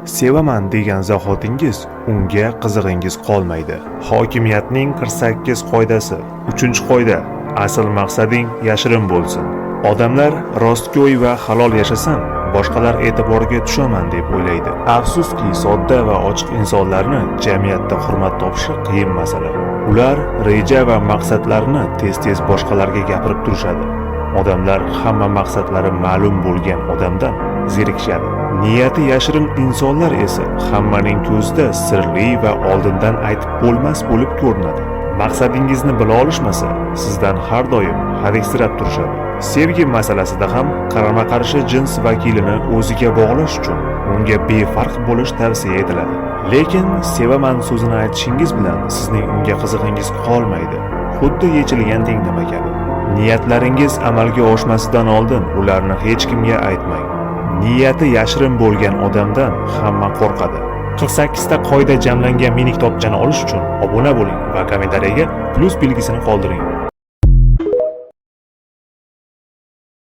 Sevaman degan zahotingiz unga qizig'ingiz qolmaydi. Hokimiyatning 48 qoidasi. 3-qoida. Asl maqsading yashirin bo'lsin. Odamlar rostgo'y va halol yashasam, boshqalar e'tiboriga tushaman deb o'ylaydi. Afsuski, sodda va ochiq insonlarni jamiyatda hurmat topishi qiyin masala. Ular reja va maqsadlarini tez-tez boshqalarga gapirib turishadi. Odamlar hamma maqsadlari ma'lum bo'lgan odamdan zerikishadi. Niyati yashirin insonlar esa hammaning ko'zida sirli va oldindan aytib bo'lmas bo'lib ko'rinadi. Maqsadingizni bila olishmasa, sizdan har doim hadiksirab turishadi. Sevgi masalasida ham qarama-qarshi jins vakilini o'ziga bog'lash uchun unga befarq bo'lish tavsiya etiladi. Lekin sevaman so'zini aytishingiz bilan sizning unga qizig'ingiz qolmaydi. Xuddi yechilgan tenglama kabi. Niyatlaringiz amalga oshmasidan oldin ularni hech kimga aytmang. Niyati yashirin bo'lgan odamdan hamma qo'rqadi. 48 ta qoida jamlangan mini kitobchani olish uchun obuna bo'ling va kommentariyaga plyus belgisini qoldiring.